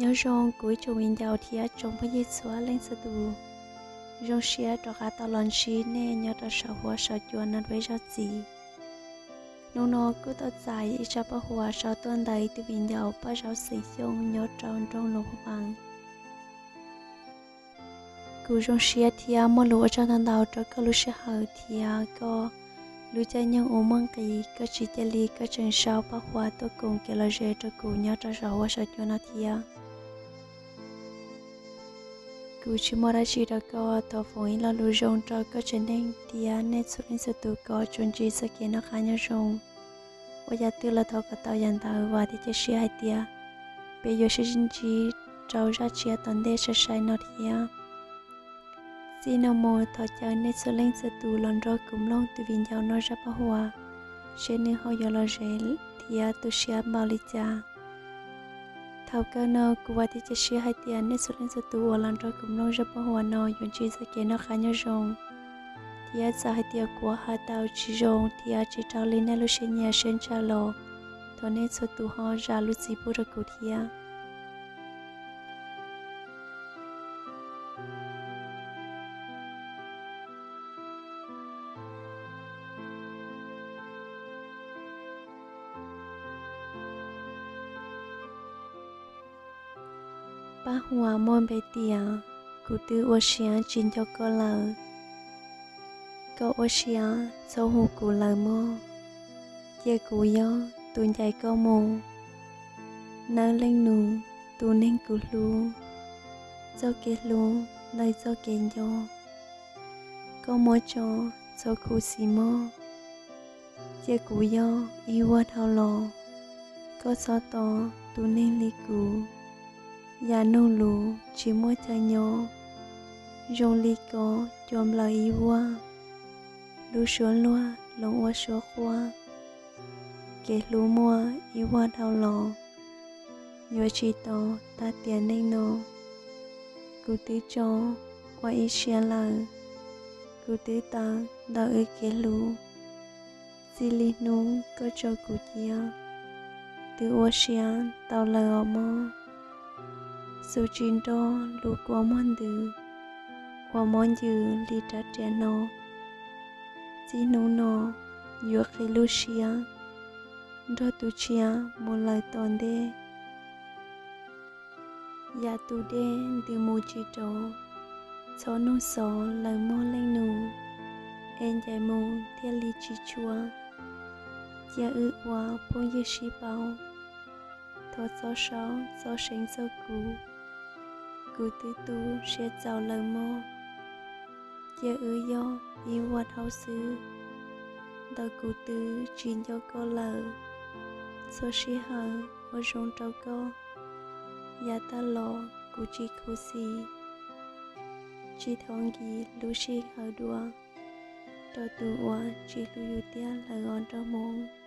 Nyob zoo kuv ib tsoom viv ncaus thiab tsoom phooj ywg txhua leej txhua tus. Zoo siab rov qab tau los ntsib nej nyob rau saum huab saum cua no dua ib zaug ntxiv. Hnub no kuj tau txais ib zaj paj huam sau tuaj ntawm ib tug viv ncaus Paj Zaub xeem Xyooj nyob rau nroog Luas Phab Npas. Kuv zoo siab thiab muaj lus ua tsaug ntau ntau rau koj lub sij hawm thiab koj lub caij nyoog uas muaj nqis koj tsis cia li koj tseem sau paj huam tuaj koom kev lom zem rau kuv nyob rau saum huab saum cua no thiab. Kuv tsis muaj dab tsi rau koj, thov foom ib lo lus zoo rau koj tsev neeg thiab nej txhua leej txhua tus kom tsuas ntsib txoj kev noj qab nyob zoo. Ua yam twg los thov kom tau yam ntawd, vam thiab cia siab hais tias peb yuav sib ntsib rau zaj tshiab tom ntej sai sai no thiab. Txij no mus thov caw nej txhua leej txhua tus los nrog kuv mloog tus viv ncaus no zaj paj huam, seb nws ho yuav lom zem thiab tu siab npaum li cas. Thaum kawg no kuv vam thiab cia siab hais tias nej txhua leej txhua tus uas los nrog kuv mloog zaj paj huam no yuav ntsib txoj kev noj qab nyob zoo, thiab txawm hais tias kuv hais tau tsis zoo thiab tsis raws li nej lub siab nyiam siab ntshaw los thov nej txhua tus ho zam lub txim pub rau kuv thiab. Paj huam muaj npe tias: Kuv twb ua siav tsis nco koj lawm. Koj ua siav txhob hu kuv lawm mog, cia kuv yog tus ncaim koj mus, nawb leej nus, tus neeg kuv hlub, txoj kev hlub ntawm txoj kev nco. Koj muab tso, txhob khuv xim mog, cia kuv yog ib vuag dhau los. Koj txhob tos tus neeg li kuv, yam nug lus tsis muaj chaw nyob. Zoo li koj cua nplawm ib vuag, lub suab luag hloov ua suab quaj. Kev hlub muaj ib vuag dhau los, yuav tsis tos tag tiam neej no. Kuv twb tso ua ib siav lawm, kuv twb tawm ntawm wb kev hlub. Txij li hnub koj tso kuv cia, twb ua siav tau lawm os mog. Xub tsis nrog lub kua muag ntws, uas mob ncws li rab riam no. Txij hnub no yuav qhib lub siab, nrog tus tshiab mus lawm tom ntej. Yam tus dej ntws mus tsis rov, txhob nug xov lawm mog leej nus, es ncaim mus thiaj li tsis tshua. Cia wb ua phooj ywg sib paub, thov txhob saub txhob seev txog kuv, kuv twb tu siab txaus lawm mog. Cia wb yog ib vuag dhau xwb, ntawm kuv twb tsis nco koj lawm. Txhua sij hawm ua zoo rau koj, yav tag los kuv tsis khuv xim. Tsis thov nkis lub sij hawm dua rau tus uas tsis hlub yus tiag lawm os nraug Hmoob.